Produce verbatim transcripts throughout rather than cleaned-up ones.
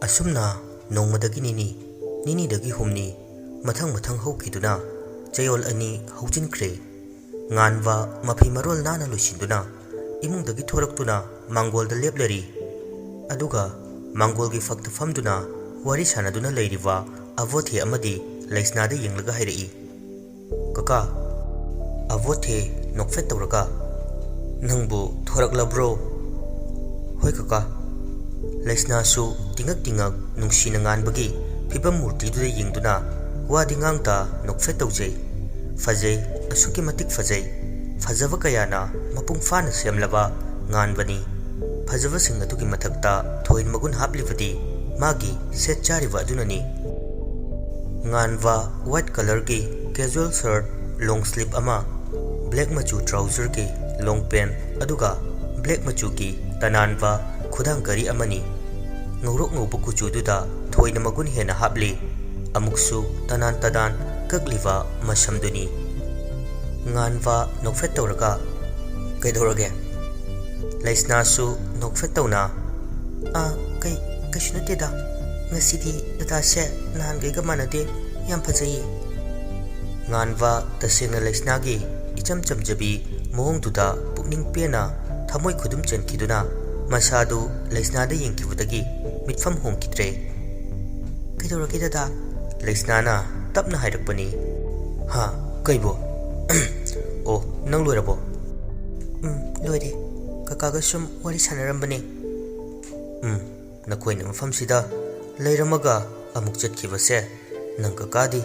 ꯑꯁꯨꯝꯅ ꯅꯣꯡꯃꯗꯒꯤ ꯅꯤꯅꯤ, ꯅꯤꯅꯤꯗꯒꯤ ꯍꯨꯝꯅꯤ, ꯃꯊꯪ ꯃꯊꯪ ꯍꯧꯈꯤꯗꯨꯅ ꯆꯌꯣꯜ ꯑꯅꯤ ꯍꯧꯖꯤꯟꯈ꯭ꯔꯦ꯫ ꯉꯥꯟꯕ ꯃꯐꯤ ꯃꯔꯣꯜ ꯅꯥꯟꯅ ꯂꯣꯏꯁꯤꯟꯗꯨꯅ ꯏꯃꯨꯡꯗꯒꯤ ꯊꯣꯔꯛꯇꯨꯅ ꯃꯥꯡꯒꯣꯜꯗ ꯂꯦꯞꯂꯔꯤ꯫ ꯑꯗꯨꯒ ꯃꯥꯡꯒꯣꯜꯒꯤ ꯐꯛꯇ ꯐꯝꯗꯨꯅ ꯋꯥꯔꯤ ꯁꯥꯟꯅꯗꯨꯅ ꯂꯩꯔꯤꯕ ꯑꯕꯣꯊꯦ ꯑꯃꯗꯤ ꯂꯩꯁꯅꯥꯗ ꯌꯦꯡꯂꯒ ꯍꯥꯏꯔꯛꯏ, "ꯀꯀꯥ꯫" ꯑꯕꯣꯊꯦ ꯅꯣꯛꯐꯦꯠ ꯇꯧꯔꯒ, "ꯅꯪꯕꯨ ꯊꯣꯔꯛꯂꯕ꯭ꯔꯣ?" "ꯍꯣꯏ ꯀꯀꯥ꯫" ꯂꯩꯁꯅꯥꯁꯨ ꯇꯤꯡꯉꯛ ꯇꯤꯡꯉꯛ ꯅꯨꯡꯁꯤꯅ ꯉꯥꯟꯕꯒꯤ ꯐꯤꯕꯝ ꯃꯨꯔꯇꯤꯗꯨꯗ ꯌꯦꯡꯗꯨꯅ ꯋꯥꯗꯤ ꯉꯥꯡꯇ ꯅꯣꯛꯐꯦꯠ ꯇꯧꯖꯩ꯫ ꯐꯖꯩ, ꯑꯁꯨꯛꯀꯤ ꯃꯇꯤꯛ ꯐꯖꯩ꯫ ꯐꯖꯕ ꯀꯌꯥꯅ ꯃꯄꯨꯡ ꯐꯥꯅ ꯁꯦꯝꯂꯕ ꯉꯥꯟꯕꯅꯤ꯫ ꯐꯖꯕꯁꯤꯡ ꯑꯗꯨꯒꯤ ꯃꯊꯛꯇ ꯊꯣꯏꯅ ꯃꯒꯨꯟ ꯍꯥꯞꯂꯤꯕꯗꯤ ꯃꯥꯒꯤ ꯁꯦꯠ ꯆꯥꯔꯤꯕ ꯑꯗꯨꯅꯅꯤ꯫ ꯉꯥꯟꯕ white colourꯒꯤ casual shirt, long sleeve ꯑꯃ, black ꯃꯆꯨ trouserꯒꯤ long pant, ꯑꯗꯨꯒ black ꯃꯆꯨꯒꯤ ꯇꯅꯥꯟꯕ ꯈꯨꯗꯥꯡ ꯘꯔꯤ ꯑꯃꯅꯤ꯫ ꯉꯧꯔꯣꯛ ꯉꯧꯕ ꯀꯨꯆꯨꯗꯨꯗ ꯊꯣꯏꯅ ꯃꯒꯨꯟ ꯍꯦꯟꯅ ꯍꯥꯞꯂꯤ꯫ ꯑꯃꯨꯛꯁꯨ ꯇꯅꯥꯟ ꯇꯅꯥꯟ ꯀꯛꯂꯤꯕ ꯃꯁꯝꯗꯨꯅꯤ꯫ ꯉꯥꯟꯕ ꯅꯣꯛꯐꯦꯠ ꯇꯧꯔꯒ, "ꯀꯩꯗꯧꯔꯒꯦ?" ꯂꯩꯁꯅꯥꯁꯨ ꯅꯣꯛꯐꯦꯠ ꯇꯧꯅ, "ꯑꯥ, ꯀꯩ, ꯀꯩꯁꯨ ꯅꯠꯇꯦꯗ꯫ ꯉꯁꯤꯗꯤ ꯗꯗꯥꯁꯦ ꯅꯍꯥꯟꯈꯩꯒ ꯃꯥꯟꯅꯗꯦ, ꯌꯥꯝ ꯐꯖꯩꯌꯦ꯫" ꯉꯥꯟꯕ ꯇꯁꯦꯡꯅ ꯂꯩꯁꯅꯥꯒꯤ ꯏꯆꯝ ꯆꯝꯖꯕꯤ ꯃꯑꯣꯡꯗꯨꯗ ꯄꯨꯛꯅꯤꯡ ꯄꯦꯟꯅ ꯊꯃꯣꯏ ꯈꯨꯗꯨꯝ ꯆꯟꯈꯤꯗꯨꯅ ꯃꯁꯥꯗꯨ ꯂꯩꯁꯅꯥꯗ ꯌꯦꯡꯈꯤꯕꯗꯒꯤ ꯃꯤꯠꯐꯝ ꯍꯣꯡꯈꯤꯗ꯭ꯔꯦ꯫ "ꯀꯩꯗꯧꯔꯒꯦ ꯗꯗꯥ?" ꯂꯩꯁꯅꯥꯅ ꯇꯞꯅ ꯍꯥꯏꯔꯛꯄꯅꯤ꯫ "ꯍꯥ? ꯀꯩꯕꯣ? ꯑꯣ, ꯅꯪ ꯂꯣꯏꯔꯕꯣ?" "ꯎꯝ, ꯂꯣꯏꯔꯦ꯫ ꯀꯀꯥꯒ ꯁꯨꯝ ꯋꯥꯔꯤ ꯁꯥꯟꯅꯔꯝꯕꯅꯦ꯫" "ꯎꯝ, ꯅꯈꯣꯏꯅ ꯃꯐꯝꯁꯤꯗ ꯂꯩꯔꯝꯃꯒ ꯑꯃꯨꯛ ꯆꯠꯈꯤꯕꯁꯦ ꯅꯪ ꯀꯀꯥꯗꯤ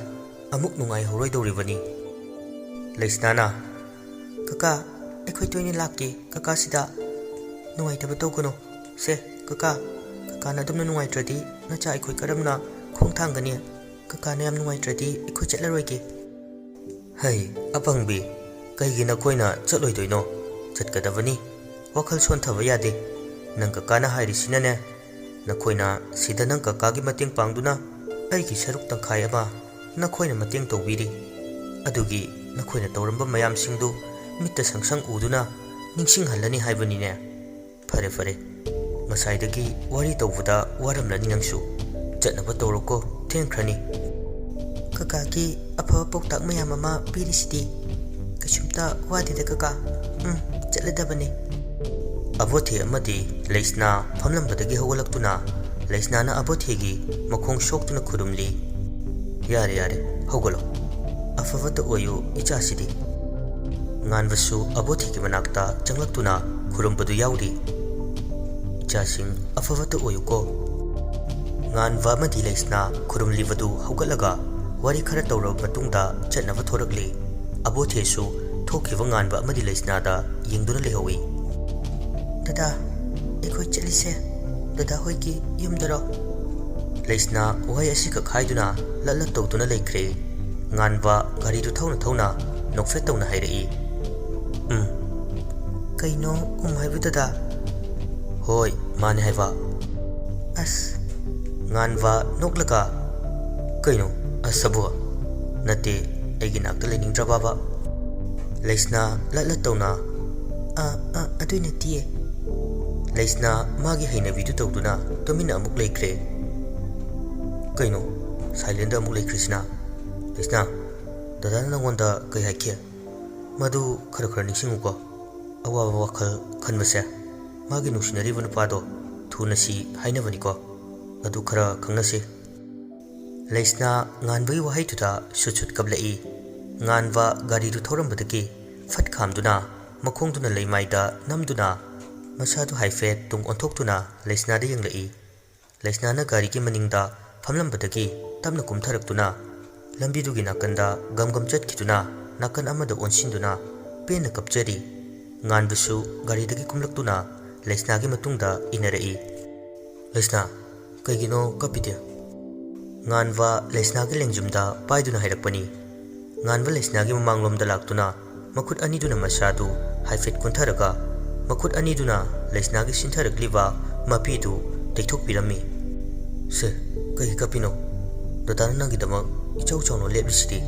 ꯑꯃꯨꯛ ꯅꯨꯡꯉꯥꯏꯍꯧꯔꯣꯏꯗꯧꯔꯤꯕꯅꯤ꯫" ꯂꯩꯁꯅꯥꯅ, "ꯀꯀꯥ, ꯑꯩꯈꯣꯏ ꯇꯣꯏꯅ ꯂꯥꯛꯀꯦ ꯀꯀꯥꯁꯤꯗ꯫ ꯅꯨꯡꯉꯥꯏꯇꯕ ꯇꯧꯒꯅꯨ꯫ ꯁꯦ, ꯀꯀꯥ, ꯀꯀꯥꯅ ꯑꯗꯨꯝꯅ ꯅꯨꯡꯉꯥꯏꯇ꯭ꯔꯗꯤ ꯅꯆꯥ ꯑꯩꯈꯣꯏ ꯀꯔꯝꯅ ꯈꯣꯡ ꯊꯥꯡꯒꯅꯤ? ꯀꯀꯥꯅ ꯌꯥꯝ ꯅꯨꯡꯉꯥꯏꯇ꯭ꯔꯗꯤ ꯑꯩꯈꯣꯏ ꯆꯠꯂꯔꯣꯏꯒꯦ꯫" "ꯍꯩ, ꯑꯄꯪꯕꯤ, ꯀꯩꯒꯤ ꯅꯈꯣꯏꯅ ꯆꯠꯂꯣꯏꯗꯣꯏꯅꯣ? ꯆꯠꯀꯗꯕꯅꯤ꯫ ꯋꯥꯈꯜ ꯁꯣꯟꯊꯕ ꯌꯥꯗꯦ꯫ ꯅꯪ ꯀꯀꯥꯅ ꯍꯥꯏꯔꯤꯁꯤꯅꯅꯦ, ꯅꯈꯣꯏꯅ ꯁꯤꯗ ꯅꯪ ꯀꯀꯥꯒꯤ ꯃꯇꯦꯡ ꯄꯥꯡꯗꯨꯅ ꯑꯩꯒꯤ ꯁꯔꯨꯛ ꯇꯪꯈꯥꯏ ꯑꯃ ꯅꯈꯣꯏꯅ ꯃꯇꯦꯡ ꯇꯧꯕꯤꯔꯤ꯫ ꯑꯗꯨꯒꯤ ꯅꯈꯣꯏꯅ ꯇꯧꯔꯝꯕ ꯃꯌꯥꯝꯁꯤꯡꯗꯨ ꯃꯤꯠꯇ ꯁꯪꯁꯪ ꯎꯗꯨꯅ ꯅꯤꯡꯁꯤꯡꯍꯜꯂꯅꯤ ꯍꯥꯏꯕꯅꯤꯅꯦ꯫ ꯐꯔꯦ ꯐꯔꯦ, ꯉꯁꯥꯏꯗꯒꯤ ꯋꯥꯔꯤ ꯇꯧꯕꯗ ꯋꯥꯔꯝꯂꯅꯤ ꯅꯪꯁꯨ꯫ ꯆꯠꯅꯕ ꯇꯧꯔꯣꯀꯣ, ꯊꯦꯡꯈ꯭ꯔꯅꯤ꯫ ꯀꯀꯥꯒꯤ ꯑꯐꯕ ꯄꯥꯎꯇꯥꯛ ꯃꯌꯥꯝ ꯑꯃ ꯄꯤꯔꯤꯁꯤꯗꯤ꯫ ꯀꯩꯁꯨꯝꯇ ꯋꯥꯗꯦꯗ ꯀꯀꯥ꯫ ꯎꯝ, ꯆꯠꯂꯗꯕꯅꯦ꯫ ꯑꯕꯣꯊꯦ ꯑꯃꯗꯤ ꯂꯩꯁꯅꯥ ꯐꯝꯂꯝꯕꯗꯒꯤ ꯍꯧꯒꯠꯂꯛꯇꯨꯅ ꯂꯩꯁꯅꯥꯅ ꯑꯕꯣꯊꯦꯒꯤ ꯃꯈꯣꯡ ꯁꯣꯛꯇꯨꯅ ꯈꯨꯔꯨꯝꯂꯤ꯫ "ꯌꯥꯔꯦ ꯌꯥꯔꯦ, ꯍꯧꯒꯠꯂꯣ꯫ ꯑꯐꯕꯇ ꯑꯣꯏꯌꯨ ꯏꯆꯥꯁꯤꯗꯤ꯫" ꯉꯥꯟꯕꯁꯨ ꯑꯕꯣꯊꯦꯒꯤ ꯃꯅꯥꯛꯇ ꯆꯪꯂꯛꯇꯨꯅ ꯈꯨꯔꯨꯝꯕꯗꯨ ꯌꯥꯎꯔꯤ꯫ "ꯏꯆꯥꯁꯤꯡ ꯑꯐꯕꯇ ꯑꯣꯏꯌꯨꯀꯣ꯫" ꯉꯥꯟꯕ ꯑꯃꯗꯤ ꯂꯩꯁꯅꯥ ꯈꯨꯔꯨꯝꯂꯤꯕꯗꯨ ꯍꯧꯒꯠꯂꯒ ꯋꯥꯔꯤ ꯈꯔ ꯇꯧꯔꯕ ꯃꯇꯨꯡꯗ ꯆꯠꯅꯕ ꯊꯣꯔꯛꯂꯤ꯫ ꯑꯕꯣꯊꯦꯁꯨ ꯊꯣꯛꯈꯤꯕ ꯉꯥꯟꯕ ꯑꯃꯗꯤ ꯂꯩꯁꯅꯥꯗ ꯌꯦꯡꯗꯨꯅ ꯂꯩꯍꯧꯏ꯫ "ꯗꯗꯥ, ꯑꯩꯈꯣꯏ ꯆꯠꯂꯤꯁꯦ ꯗꯗꯥ ꯍꯣꯏꯒꯤ ꯌꯨꯝꯗꯔꯣ?" ꯂꯩꯁꯅꯥ ꯋꯥꯍꯩ ꯑꯁꯤꯈꯛ ꯍꯥꯏꯗꯨꯅ ꯂꯠ ꯂꯠ ꯇꯧꯗꯨꯅ ꯂꯩꯈ꯭ꯔꯦ꯫ ꯉꯥꯟꯕ ꯒꯥꯔꯤꯗꯨ ꯊꯧꯅ ꯊꯧꯅ ꯅꯣꯛꯐꯦꯠ ꯇꯧꯅ ꯍꯥꯏꯔꯛꯏ꯫ "ꯎꯝ꯫" "ꯀꯩꯅꯣ ꯎꯝ ꯍꯥꯏꯕꯨ ꯗꯗꯥ?" "ꯍꯣꯏ, ꯃꯥꯅꯦ ꯍꯥꯏꯕ꯫" "ꯑꯁ꯫" ꯉꯥꯟꯕ ꯅꯣꯛꯂꯒ, "ꯀꯩꯅꯣ ꯑꯁ ꯑꯕꯨ? ꯅꯠꯇꯦ, ꯑꯩꯒꯤ ꯅꯥꯛꯇ ꯂꯩꯅꯤꯡꯗ꯭ꯔꯕꯕ?" ꯂꯩꯁꯅꯥ ꯂꯠ ꯂꯠ ꯇꯧꯅ, "ꯑ, ꯑ, ꯑꯗꯨꯏ ꯅꯠꯇꯤꯌꯦ꯫" ꯂꯩꯁꯅꯥ ꯃꯥꯒꯤ ꯍꯩꯅꯕꯤꯗꯨ ꯇꯧꯗꯨꯅ ꯇꯨꯃꯤꯟꯅ ꯑꯃꯨꯛ ꯂꯩꯈ꯭ꯔꯦ꯫ "ꯀꯩꯅꯣ ꯁꯥꯏꯂꯦꯟꯗ ꯑꯃꯨꯛ ꯂꯩꯈ꯭ꯔꯤꯁꯤꯅ? ꯂꯩꯁꯅꯥ, ꯗꯗꯥꯅ ꯅꯪꯉꯣꯟꯗ ꯀꯩ ꯍꯥꯏꯈꯤ? ꯃꯗꯨ ꯈꯔ ꯈꯔ ꯅꯤꯡꯁꯤꯡꯉꯨꯀꯣ꯫ ꯑꯋꯥꯕ ꯋꯥꯈꯜ ꯈꯟꯕꯁꯦ ꯃꯥꯒꯤ ꯅꯨꯡꯁꯤꯅꯔꯤꯕ ꯅꯨꯄꯥꯗꯣ ꯊꯨꯅ ꯁꯤ ꯍꯥꯏꯅꯕꯅꯤꯀꯣ꯫ ꯑꯗꯨ ꯈꯔ ꯈꯪꯅꯁꯤ꯫" ꯂꯩꯁꯅꯥ ꯉꯥꯟꯕꯒꯤ ꯋꯥꯍꯩꯗꯨꯗ ꯁꯨꯠ ꯁꯨꯠ ꯀꯞꯂꯛꯏ꯫ ꯉꯥꯟꯕ ꯒꯥꯔꯤꯗꯨ ꯊꯧꯔꯝꯕꯗꯒꯤ ꯐꯠ ꯈꯥꯝꯗꯨꯅ ꯃꯈꯣꯡꯗꯨꯅ ꯂꯩꯃꯥꯏꯗ ꯅꯝꯗꯨꯅ ꯃꯁꯥꯗꯨ ꯍꯥꯏꯐꯦꯠ ꯇꯨꯡ ꯑꯣꯟꯊꯣꯛꯇꯨꯅ ꯂꯩꯁꯅꯥꯗ ꯌꯦꯡꯂꯛꯏ꯫ ꯂꯩꯁꯅꯥꯅ ꯒꯥꯔꯤꯒꯤ ꯃꯅꯤꯡꯗ ꯐꯝꯂꯝꯕꯗꯒꯤ ꯇꯞꯅ ꯀꯨꯝꯊꯔꯛꯇꯨꯅ ꯂꯝꯕꯤꯗꯨꯒꯤ ꯅꯥꯀꯟꯗ ꯒꯝ ꯒꯝ ꯆꯠꯈꯤꯗꯨꯅ ꯅꯥꯀꯟ ꯑꯃꯗ ꯑꯣꯟꯁꯤꯟꯗꯨꯅ ꯄꯦꯟꯅ ꯀꯞꯆꯔꯤ꯫ ꯉꯥꯟꯕꯁꯨ ꯒꯥꯔꯤꯗꯒꯤ ꯀꯨꯝꯂꯛꯇꯨꯅ ꯂꯩꯁꯅꯥꯒꯤ ꯃꯇꯨꯡꯗ ꯏꯟꯅꯔꯛꯏ꯫ "ꯂꯩꯁꯅꯥ, ꯀꯩꯒꯤꯅꯣ ꯀꯞꯄꯤꯗꯤ?" ꯉꯥꯟꯕ ꯂꯩꯁꯅꯥꯒꯤ ꯂꯦꯡꯖꯨꯝꯗ ꯄꯥꯏꯗꯨꯅ ꯍꯥꯏꯔꯛꯄꯅꯤ꯫ ꯉꯥꯟꯕ ꯂꯩꯁꯅꯥꯒꯤ ꯃꯃꯥꯡꯂꯣꯝꯗ ꯂꯥꯛꯇꯨꯅ ꯃꯈꯨꯠ ꯑꯅꯤꯗꯨꯅ ꯃꯁꯥꯗꯨ ꯍꯥꯏꯐꯦꯠ ꯀꯨꯟꯊꯔꯒ ꯃꯈꯨꯠ ꯑꯅꯤꯗꯨꯅ ꯂꯩꯁꯅꯥꯒꯤ ꯁꯤꯟꯊꯔꯛꯂꯤꯕ ꯃꯄꯤꯗꯨ ꯌꯩꯊꯣꯛꯄꯤꯔꯝꯃꯤ꯫ "ꯁꯦ, ꯀꯩꯒꯤ ꯀꯞꯄꯤꯅꯣ? ꯗꯗꯥꯅ ꯅꯪꯒꯤꯗꯃꯛ ꯏꯆꯥꯎ ꯆꯥꯎꯅ ꯂꯦꯞꯂꯤꯁꯤꯗꯤ꯫"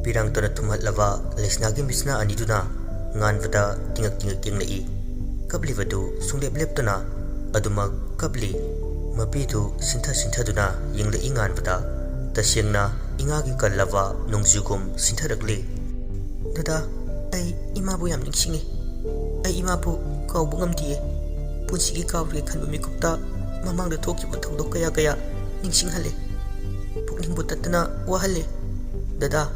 ꯄꯤꯔꯥꯡꯇꯅ ꯊꯨꯝꯍꯠꯂꯕ ꯂꯩꯁꯅꯥꯒꯤ ꯃꯤꯠꯁꯤꯅ ꯑꯅꯤꯗꯨꯅ ꯉꯥꯟꯕꯗ ꯇꯤꯡꯉꯛ ꯇꯤꯡꯉꯛ ꯌꯦꯡꯂꯛꯏ꯫ ꯀꯞꯂꯤꯕꯗꯨ ꯁꯨꯡꯂꯦꯞ ꯂꯦꯞꯇꯅ ꯑꯗꯨꯃꯛ ꯀꯞꯂꯤ꯫ ꯃꯄꯤꯗꯨ ꯁꯤꯟꯊ ꯁꯤꯟꯊꯗꯨꯅ ꯌꯦꯡꯂꯛꯏ ꯉꯥꯟꯕꯗ꯫ ꯇꯁꯦꯡꯅ ꯏꯉꯥꯒꯤ ꯀꯜꯂꯕ ꯅꯣꯡꯖꯨꯒꯨꯝ ꯁꯤꯟꯊꯔꯛꯂꯤ꯫ "ꯗꯗꯥ, ꯑꯩ ꯏꯃꯥꯕꯨ ꯌꯥꯝ ꯅꯤꯡꯁꯤꯡꯉꯤ꯫ ꯑꯩ ꯏꯃꯥꯕꯨ ꯀꯥꯎꯕ ꯉꯝꯗꯤꯌꯦ꯫ ꯄꯨꯟꯁꯤꯒꯤ ꯀꯥꯎꯔꯒꯦ ꯈꯟꯕ ꯃꯤꯀꯨꯞꯇ ꯃꯃꯥꯡꯗ ꯊꯣꯛꯈꯤꯕ ꯊꯧꯗꯣꯛ ꯀꯌꯥ ꯀꯌꯥ ꯅꯤꯡꯁꯤꯡꯍꯜꯂꯦ꯫ ꯄꯨꯛꯅꯤꯡꯕꯨ ꯇꯠꯇꯅ ꯋꯥꯍꯜꯂꯦ꯫ ꯗꯗꯥ,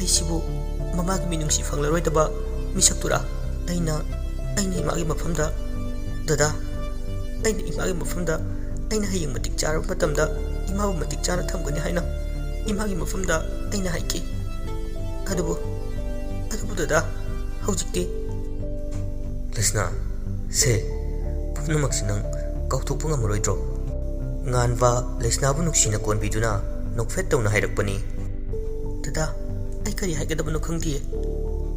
ꯑꯩꯁꯤꯕꯨ ꯃꯃꯥꯒꯤ ꯃꯤꯅꯨꯡꯁꯤ ꯐꯪꯂꯔꯣꯏꯗꯕ ꯃꯤꯁꯛꯇꯨꯔꯥ? ꯑꯩꯅ, ꯑꯩꯅ ꯏꯃꯥꯒꯤ ꯃꯐꯝꯗ, ꯗꯗꯥ, ꯑꯩꯅ ꯏꯃꯥꯒꯤ ꯃꯐꯝꯗ, ꯑꯩꯅ ꯍꯌꯦꯡ ꯃꯇꯤꯛ ꯆꯥꯔꯕ ꯃꯇꯝꯗ ꯏꯃꯥꯕꯨ ꯃꯇꯤꯛ ꯆꯥꯅ ꯊꯝꯒꯅꯤ ꯍꯥꯏꯅ ꯏꯃꯥꯒꯤ ꯃꯐꯝꯗ ꯑꯩꯅ ꯍꯥꯏꯈꯤ꯫ ꯑꯗꯨꯕꯨ, ꯑꯗꯨꯕꯨ ꯗꯗꯥ, ꯍꯧꯖꯤꯛꯇꯤ꯫" "ꯂꯩꯁꯅꯥ, ꯁꯦ, ꯄꯨꯝꯅꯃꯛꯁꯤ ꯅꯪ ꯀꯥꯎꯊꯣꯛꯄ ꯉꯝꯃꯔꯣꯏꯗ꯭ꯔꯣ?" ꯉꯥꯟꯕ ꯂꯩꯁꯅꯥꯕꯨ ꯅꯨꯡꯁꯤꯅ ꯀꯣꯟꯕꯤꯗꯨꯅ ꯅꯣꯛꯐꯦꯠ ꯇꯧꯅ ꯍꯥꯏꯔꯛꯄꯅꯤ꯫ "ꯗꯗꯥ, ꯑꯩ ꯀꯔꯤ ꯍꯥꯏꯒꯗꯕꯅꯣ ꯈꯪꯗꯤꯌꯦ꯫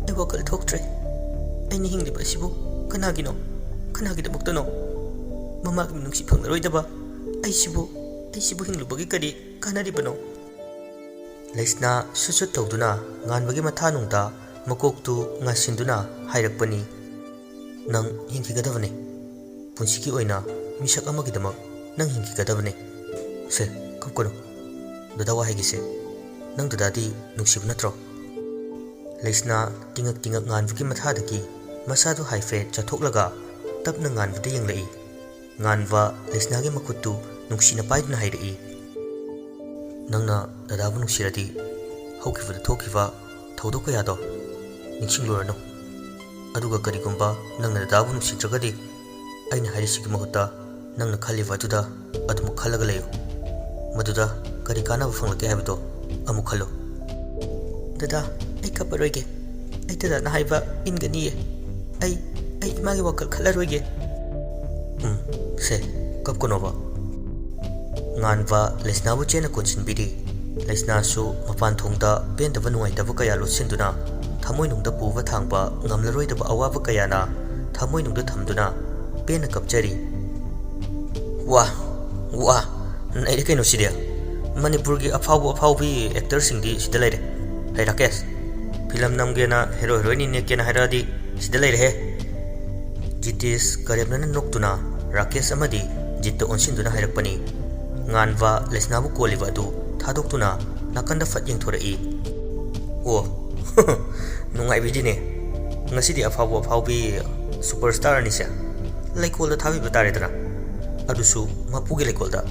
ꯑꯩ ꯋꯥꯈꯜ ꯊꯣꯛꯇ꯭ꯔꯦ꯫ ꯑꯩꯅ ꯍꯤꯡꯂꯤꯕ ꯑꯁꯤꯕꯨ ꯀꯅꯥꯒꯤꯅꯣ? ꯀꯅꯥꯒꯤꯗꯃꯛꯇꯅꯣ? ꯃꯃꯥꯒꯤ ꯃꯤꯅꯨꯡꯁꯤ ꯐꯪꯂꯔꯣꯏꯗꯕ ꯑꯩꯁꯤꯕꯨ, ꯑꯩꯁꯤꯕꯨ ꯍꯤꯡꯂꯨꯕꯒꯤ ꯀꯔꯤ ꯀꯥꯟꯅꯔꯤꯕꯅꯣ?" ꯂꯩꯁꯅꯥ ꯁꯨꯠ ꯁꯨꯠ ꯇꯧꯗꯨꯅ ꯉꯥꯟꯕꯒꯤ ꯃꯊꯥꯅꯨꯡꯗ ꯃꯀꯣꯛꯇꯨ ꯉꯥꯁꯤꯟꯗꯨꯅ ꯍꯥꯏꯔꯛꯄꯅꯤ꯫ "ꯅꯪ ꯍꯤꯡꯈꯤꯒꯗꯕꯅꯤ꯫ ꯄꯨꯟꯁꯤꯒꯤ ꯑꯣꯏꯅ ꯃꯤꯁꯛ ꯑꯃꯒꯤꯗꯃꯛ ꯅꯪ ꯍꯤꯡꯈꯤꯒꯗꯕꯅꯤ꯫ ꯁꯦ, ꯀꯞꯀꯅꯨ꯫ ꯗꯗꯥ ꯋꯥ ꯍꯥꯏꯒꯦꯁꯦ꯫ ꯅꯪ ꯗꯗꯥꯗꯤ ꯅꯨꯡꯁꯤꯕ ꯅꯠꯇ꯭ꯔꯣ?" ꯂꯩꯁꯅꯥ ꯇꯤꯡꯉꯛ ꯇꯤꯡꯉꯛ ꯉꯥꯟꯕꯒꯤ ꯃꯊꯥꯗꯒꯤ ꯃꯁꯥꯗꯨ ꯍꯥꯏꯐꯦꯠ ꯆꯠꯊꯣꯛꯂꯒ ꯇꯞꯅ ꯉꯥꯟꯕꯗ ꯌꯦꯡꯂꯛꯏ꯫ ꯉꯥꯟꯕ ꯂꯩꯁꯅꯥꯒꯤ ꯃꯈꯨꯠꯇꯨ ꯅꯨꯡꯁꯤꯅ ꯄꯥꯏꯗꯨꯅ ꯍꯥꯏꯔꯛꯏ, "ꯅꯪꯅ ꯗꯗꯥꯕꯨ ꯅꯨꯡꯁꯤꯔꯗꯤ ꯍꯧꯈꯤꯕꯗ ꯊꯣꯛꯈꯤꯕ ꯊꯧꯗꯣꯛ ꯀꯌꯥꯗꯣ ꯅꯤꯡꯁꯤꯡꯂꯨꯔꯅꯨ꯫ ꯑꯗꯨꯒ ꯀꯔꯤꯒꯨꯝꯕ ꯅꯪꯅ ꯗꯗꯥꯕꯨ ꯅꯨꯡꯁꯤꯗ꯭ꯔꯒꯗꯤ ꯑꯩꯅ ꯍꯥꯏꯔꯤꯁꯤꯒꯤ ꯃꯍꯨꯠꯇ ꯅꯪꯅ ꯈꯜꯂꯤꯕ ꯑꯗꯨꯗ ꯑꯗꯨꯃꯛ ꯈꯜꯂꯒ ꯂꯩꯌꯨ꯫ ꯃꯗꯨꯗ ꯀꯔꯤ ꯀꯥꯟꯅꯕ ꯐꯪꯂꯛꯀꯦ ꯍꯥꯏꯕꯗꯣ ꯑꯃꯨꯛ ꯈꯜꯂꯨ꯫" "ꯗꯗꯥ, ꯑꯩ ꯀꯞꯄꯔꯣꯏꯒꯦ꯫ ꯑꯩ ꯗꯗꯥꯅ ꯍꯥꯏꯕ ꯏꯟꯒꯅꯤꯌꯦ꯫ ꯑꯩ, ꯑꯩ ꯏꯃꯥꯒꯤ ꯋꯥꯈꯜ ꯈꯜꯂꯔꯣꯏꯒꯦ꯫" "ꯎꯝ, ꯁꯦ, ꯀꯞꯀꯅꯣꯕ꯫" ꯉꯥꯟꯕ ꯂꯩꯁꯅꯥꯕꯨ ꯆꯦꯟꯅ ꯀꯣꯟꯁꯤꯟꯕꯤꯔꯤ꯫ ꯂꯩꯁꯅꯥꯁꯨ ꯃꯄꯥꯟ ꯊꯣꯡꯗ ꯄꯦꯟꯗꯕ ꯅꯨꯡꯉꯥꯏꯇꯕ ꯀꯌꯥ ꯂꯣꯠꯁꯤꯟꯗꯨꯅ, ꯊꯃꯣꯏꯅꯨꯡꯗ ꯄꯨꯕ ꯊꯥꯡꯕ ꯉꯝꯂꯔꯣꯏꯗꯕ ꯑꯋꯥꯕ ꯀꯌꯥꯅ ꯊꯃꯣꯏꯅꯨꯡꯗ ꯊꯝꯗꯨꯅ ꯄꯦꯟꯅ ꯀꯞꯆꯔꯤ꯫ ꯋꯥ, ꯋꯥ, ꯅꯩꯔꯦ ꯀꯩꯅꯣ ꯁꯤꯗꯤ꯫ ꯃꯅꯤꯄꯨꯔꯒꯤ ꯑꯐꯥꯎꯕ ꯑꯐꯥꯎꯕꯤ ꯑꯦꯛꯇꯔꯁꯤꯡꯗꯤ ꯁꯤꯗ ꯂꯩꯔꯦ꯫ ꯍꯩ ꯔꯥꯀꯦꯁ, ꯐꯤꯂꯝ ꯅꯝꯒꯦꯅ, ꯍꯦꯔꯣ ꯍꯦꯔꯣꯏꯟ ꯅꯦꯛꯀꯦꯅ ꯍꯥꯏꯔꯛꯑꯗꯤ ꯁꯤꯗ ꯂꯩꯔꯦꯍꯦ꯫ ꯖꯤꯇꯤꯁ ꯀꯔꯦꯝꯅꯅ ꯅꯣꯛꯇꯨꯅ ꯔꯥꯀꯦꯁ ꯑꯃꯗꯤ ꯖꯤꯠꯇ ꯑꯣꯟꯁꯤꯟꯗꯨꯅ ꯍꯥꯏꯔꯛꯄꯅꯤ꯫ ꯉꯥꯟꯕ ꯂꯩꯁꯅꯥꯕꯨ ꯀꯣꯜꯂꯤꯕ ꯑꯗꯨ ꯊꯥꯗꯣꯛꯇꯨꯅ ꯅꯥꯀꯟꯗ ꯐꯠ ꯌꯦꯡꯊꯣꯔꯛꯏ꯫ ꯑꯣ, ꯅꯨꯡꯉꯥꯏꯕꯤꯗꯤꯅꯦ꯫ ꯉꯁꯤꯗꯤ ꯑꯐꯥꯎꯕ ꯑꯐꯥꯎꯕꯤ ꯁꯨꯄꯔ ꯁ꯭ꯇꯥꯔ ꯑꯅꯤꯁꯦ ꯂꯩꯀꯣꯜꯗ ꯊꯥꯕꯤꯕ ꯇꯥꯔꯦꯗꯅ, ꯑꯗꯨꯁꯨ ꯃꯄꯨꯒꯤ ꯂꯩꯀꯣꯜꯗ꯫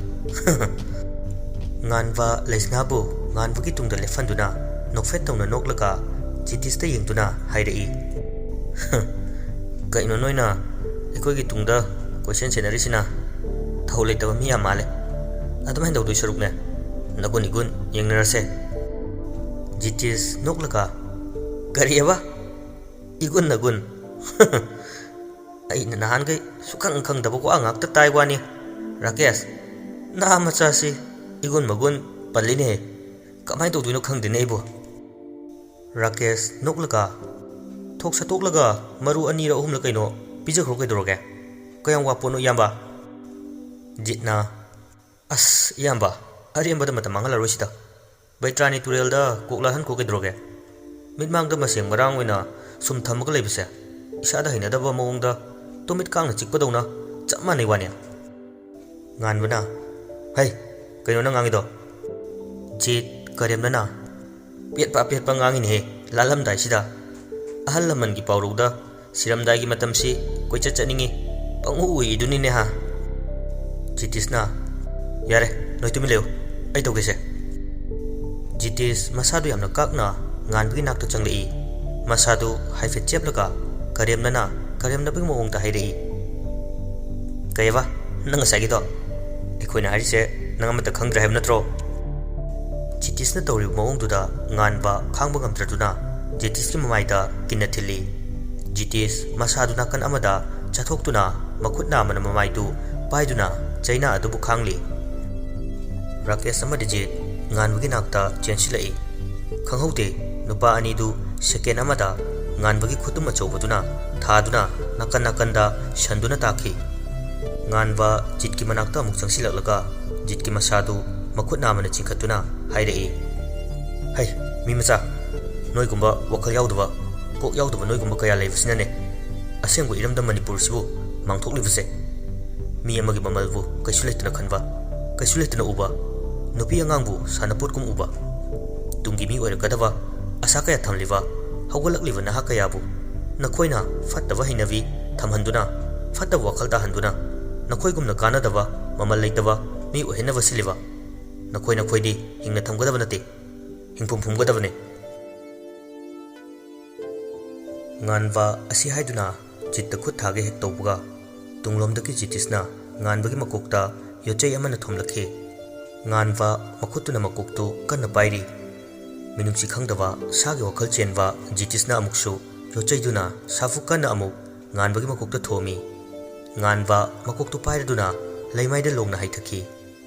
ꯉꯥꯟꯕ ꯂꯩꯁꯅꯥꯕꯨ ꯉꯥꯟꯕꯒꯤ ꯇꯨꯡꯗ ꯂꯦꯞꯍꯟꯗꯨꯅ ꯅꯣꯛꯐꯦꯠ ꯇꯧꯅ ꯅꯣꯛꯂꯒ ꯖꯤꯇꯤꯁꯇ ꯌꯦꯡꯗꯨꯅ ꯍꯥꯏꯔꯛꯏ꯫ ꯀꯩꯅꯣ ꯅꯣꯏꯅ ꯑꯩꯈꯣꯏꯒꯤ ꯇꯨꯡꯗ ꯀꯣꯏꯁꯦꯟ ꯁꯦꯟꯅꯔꯤꯁꯤꯅ? ꯊꯧ ꯂꯩꯇꯕ ꯃꯤ ꯌꯥꯝ ꯃꯥꯜꯂꯦ꯫ ꯑꯗꯨꯃꯥꯏꯅ ꯇꯧꯗꯣꯏ ꯁꯔꯨꯛꯅꯦ, ꯅꯒꯨꯟ ꯏꯒꯨꯟ ꯌꯦꯡꯅꯔꯁꯦ꯫ ꯖꯤꯇꯤꯁ ꯅꯣꯛꯂꯒ, ꯀꯔꯤꯑꯕ? ꯏꯒꯨꯟ ꯅꯒꯨꯟ? ꯑꯩꯅ ꯅꯍꯥꯟꯈꯩ ꯁꯨꯈꯪ ꯈꯪꯗꯕ ꯋꯥ ꯉꯥꯛꯇ ꯇꯥꯏ ꯋꯥꯅꯤ꯫ ꯔꯥꯀꯦꯁ, ꯅꯍꯥ ꯃꯆꯥꯁꯤ ꯏꯒꯨꯟ ꯃꯒꯨꯟ ꯄꯜꯂꯤꯅꯦ꯫ ꯀꯃꯥꯏꯅ ꯇꯧꯗꯣꯏꯅꯣ ꯈꯪꯗꯦꯅꯦ ꯑꯩꯕꯨ꯫ ꯔꯥꯀꯦꯁ ꯅꯣꯛꯂꯒ, ꯊꯣꯛ ꯁꯠꯇꯣꯛꯂꯒ ꯃꯔꯨ ꯑꯅꯤꯔ ꯑꯍꯨꯝꯂ ꯀꯩꯅꯣ ꯄꯤꯖꯈ꯭ꯔꯣ ꯀꯩꯗꯧꯔꯒꯦ? ꯀꯌꯥꯝ ꯋꯥ ꯄꯣꯠꯅꯣ ꯏꯌꯥꯝꯕ? ꯖꯤꯠꯅ, ꯑꯁ ꯏꯌꯥꯝꯕ, ꯑꯔꯦꯝꯕꯗ ꯃꯇꯝ ꯃꯥꯡꯍꯜꯂꯔꯣꯏꯁꯤꯗ꯫ ꯕꯩꯇ꯭ꯔꯥꯅꯤ ꯇꯨꯔꯦꯜꯗ ꯀꯣꯛ ꯂꯥꯜꯍꯟꯈꯣ ꯀꯩꯗꯧꯔꯒꯦ? ꯃꯤꯠꯃꯥꯡꯗ ꯃꯁꯦꯡ ꯃꯔꯥꯡ ꯑꯣꯏꯅ ꯁꯨꯝ ꯊꯝꯃꯒ ꯂꯩꯕꯁꯦ ꯏꯁꯥꯗ ꯍꯩꯅꯗꯕ ꯃꯑꯣꯡꯗ ꯇꯨꯃꯤꯠ ꯀꯥꯡꯅ ꯆꯤꯛꯄꯗꯧꯅ ꯆꯞ ꯃꯥꯟꯅꯩ ꯋꯥꯅꯦ꯫ ꯉꯥꯟꯕꯅ, ꯍꯩ, ꯀꯩꯅꯣ ꯅꯪ ꯉꯥꯡꯉꯤꯗꯣ? ꯖꯤꯠ ꯀꯔꯦꯝꯅꯅ, ꯄꯦꯠꯄ ꯄꯦꯠꯄ ꯉꯥꯡꯉꯤꯅꯦꯍꯦ ꯂꯥꯜꯂꯝꯗꯥꯏꯁꯤꯗ꯫ ꯑꯍꯜ ꯂꯃꯟꯒꯤ ꯄꯥꯎꯔꯧꯗ ꯁꯤꯔꯝꯗꯥꯏꯒꯤ ꯃꯇꯝꯁꯤ ꯀꯣꯏꯆꯠ ꯆꯠꯅꯤꯡꯉꯤ, ꯄꯪꯎ ꯎꯏꯗꯨꯅꯤꯅꯦ ꯍꯥ꯫ ꯖꯤꯇꯤꯁꯅ, ꯌꯥꯔꯦ, ꯅꯣꯏ ꯇꯨꯃꯤꯟ ꯂꯩꯌꯨ, ꯑꯩ ꯇꯧꯒꯦꯁꯦ꯫ ꯖꯤꯇꯤꯁ ꯃꯁꯥꯗꯨ ꯌꯥꯝꯅ ꯀꯥꯛꯅ ꯉꯥꯟꯕꯒꯤ ꯅꯥꯛꯇ ꯆꯪꯂꯛꯏ꯫ ꯃꯁꯥꯗꯨ ꯍꯥꯏꯐꯦꯠ ꯆꯦꯞꯂꯒ ꯀꯔꯦꯝꯅꯅ ꯀꯔꯦꯝꯅꯕꯒꯤ ꯃꯑꯣꯡꯗ ꯍꯥꯏꯔꯛꯏ꯫ ꯀꯩꯑꯕ? ꯅꯪ ꯉꯁꯥꯏꯒꯤꯗꯣ? ꯑꯩꯈꯣꯏꯅ ꯍꯥꯏꯔꯤꯁꯦ ꯅꯪ ꯑꯃꯠꯇ ꯈꯪꯗ꯭ꯔꯦ ꯍꯥꯏꯕ ꯅꯠꯇ꯭ꯔꯣ? ꯖꯤꯇꯤꯁꯅ ꯇꯧꯔꯤꯕ ꯃꯑꯣꯡꯗꯨꯗ ꯉꯥꯟꯕ ꯈꯥꯡꯕ ꯉꯝꯗ꯭ꯔꯗꯨꯅ ꯖꯤꯇꯤꯁꯀꯤ ꯃꯃꯥꯏꯗ ꯀꯤꯟꯅ ꯊꯤꯜꯂꯤ꯫ ꯖꯤꯇꯤꯁ ꯃꯁꯥꯗꯨ ꯅꯥꯀꯟ ꯑꯃꯗ ꯆꯠꯊꯣꯛꯇꯨꯅ ꯃꯈꯨꯠ ꯅꯥꯝꯃꯅ ꯃꯃꯥꯏꯗꯨ ꯄꯥꯏꯗꯨꯅ ꯆꯩꯅꯥ ꯑꯗꯨꯕꯨ ꯈꯥꯡꯂꯤ꯫ ꯔꯥꯀꯦꯁ ꯑꯃꯗꯤ ꯖꯤꯠ ꯉꯥꯟꯕꯒꯤ ꯅꯥꯛꯇ ꯆꯦꯟꯁꯤꯜꯂꯛꯏ꯫ ꯈꯪꯍꯧꯗꯦ, ꯅꯨꯄꯥ ꯑꯅꯤꯗꯨ ꯁꯦꯀꯦꯟ ꯑꯃꯗ ꯉꯥꯟꯕꯒꯤ ꯈꯨꯇꯨꯝ ꯑꯆꯧꯕꯗꯨꯅ ꯊꯥꯗꯨꯅ ꯅꯥꯀꯟ ꯅꯥꯀꯟꯗ ꯁꯟꯗꯨꯅ ꯇꯥꯈꯤ꯫ ꯉꯥꯟꯕ ꯖꯤꯠꯀꯤ ꯃꯅꯥꯛꯇ ꯑꯃꯨꯛ ꯆꯪꯁꯤꯜꯂꯛꯂꯒ ꯖꯤꯠꯀꯤ ꯃꯁꯥꯗꯨ ꯃꯈꯨꯠ ꯅꯥꯝꯃꯅ ꯆꯤꯡꯈꯠꯇꯨꯅ ꯍꯥꯏꯔꯛꯏ, "ꯍꯩ, ꯃꯤ ꯃꯆꯥ, ꯅꯣꯏꯒꯨꯝꯕ ꯋꯥꯈꯜ ꯌꯥꯎꯗꯕ, ꯀꯣꯛ ꯌꯥꯎꯗꯕ ꯅꯣꯏꯒꯨꯝꯕ ꯀꯌꯥ ꯂꯩꯕꯁꯤꯅꯅꯦ ꯑꯁꯦꯡꯕ ꯏꯔꯝꯗꯝ ꯃꯅꯤꯄꯨꯔꯁꯤꯕꯨ ꯃꯥꯡꯊꯣꯛꯂꯤꯕꯁꯦ꯫ ꯃꯤ ꯑꯃꯒꯤ ꯃꯃꯜꯕꯨ ꯀꯩꯁꯨ ꯂꯩꯇꯅ ꯈꯟꯕ, ꯀꯩꯁꯨ ꯂꯩꯇꯅ ꯎꯕ, ꯅꯨꯄꯤ ꯑꯉꯥꯡꯕꯨ ꯁꯥꯟꯅꯄꯣꯠꯀꯨꯝ ꯎꯕ, ꯇꯨꯡꯒꯤ ꯃꯤ ꯑꯣꯏꯔꯛꯀꯗꯕ ꯑꯁꯥ ꯀꯌꯥ ꯊꯝꯂꯤꯕ ꯍꯧꯒꯠꯂꯛꯂꯤꯕ ꯅꯍꯥ ꯀꯌꯥꯕꯨ ꯅꯈꯣꯏꯅ ꯐꯠꯇꯕ ꯍꯩꯅꯕꯤ ꯊꯝꯍꯟꯗꯨꯅ, ꯐꯠꯇꯕ ꯋꯥꯈꯜ ꯇꯥꯍꯟꯗꯨꯅ ꯅꯈꯣꯏꯒꯨꯝꯅ ꯀꯥꯟꯅꯗꯕ, ꯃꯃꯜ ꯂꯩꯇꯕ ꯃꯤ ꯑꯣꯏꯍꯟꯅꯕ ꯁꯤꯜꯂꯤꯕ꯫ ꯅꯈꯣꯏ ꯅꯈꯣꯏꯗꯤ ꯍꯤꯡꯅ ꯊꯝꯒꯗꯕ ꯅꯠꯇꯦ, ꯍꯤꯡꯐꯝ ꯐꯨꯝꯒꯗꯕꯅꯤ꯫" ꯉꯥꯟꯕ ꯑꯁꯤ ꯍꯥꯏꯗꯨꯅ ꯖꯤꯠꯇ ꯈꯨꯠ ꯊꯥꯒꯦ ꯍꯦꯛ ꯇꯧꯕꯒ, ꯇꯨꯡꯂꯣꯝꯗꯒꯤ ꯖꯤꯇꯤꯁꯅ ꯉꯥꯟꯕꯒꯤ ꯃꯀꯣꯛꯇ ꯌꯣꯠꯆꯩ ꯑꯃꯅ ꯊꯣꯝꯂꯛꯈꯤ꯫ ꯉꯥꯟꯕ ꯃꯈꯨꯠꯇꯨꯅ ꯃꯀꯣꯛꯇꯨ ꯀꯟꯅ ꯄꯥꯏꯔꯤ꯫ ꯃꯤꯅꯨꯡꯁꯤ ꯈꯪꯗꯕ, ꯁꯥꯒꯤ ꯋꯥꯈꯜ ꯆꯦꯟꯕ ꯖꯤꯇꯤꯁꯅ ꯑꯃꯨꯛꯁꯨ ꯌꯣꯠꯆꯩꯗꯨꯅ ꯁꯥꯐꯨ ꯀꯟꯅ ꯑꯃꯨꯛ ꯉꯥꯟꯕꯒꯤ ꯃꯀꯣꯛꯇ ꯊꯣꯝꯃꯤ꯫ ꯉꯥꯟꯕ ꯃꯀꯣꯛꯇꯨ ꯄꯥꯏꯔꯗꯨꯅ ꯂꯩꯃꯥꯏꯗ ꯂꯣꯡꯅ ꯍꯩꯊꯈꯤ꯫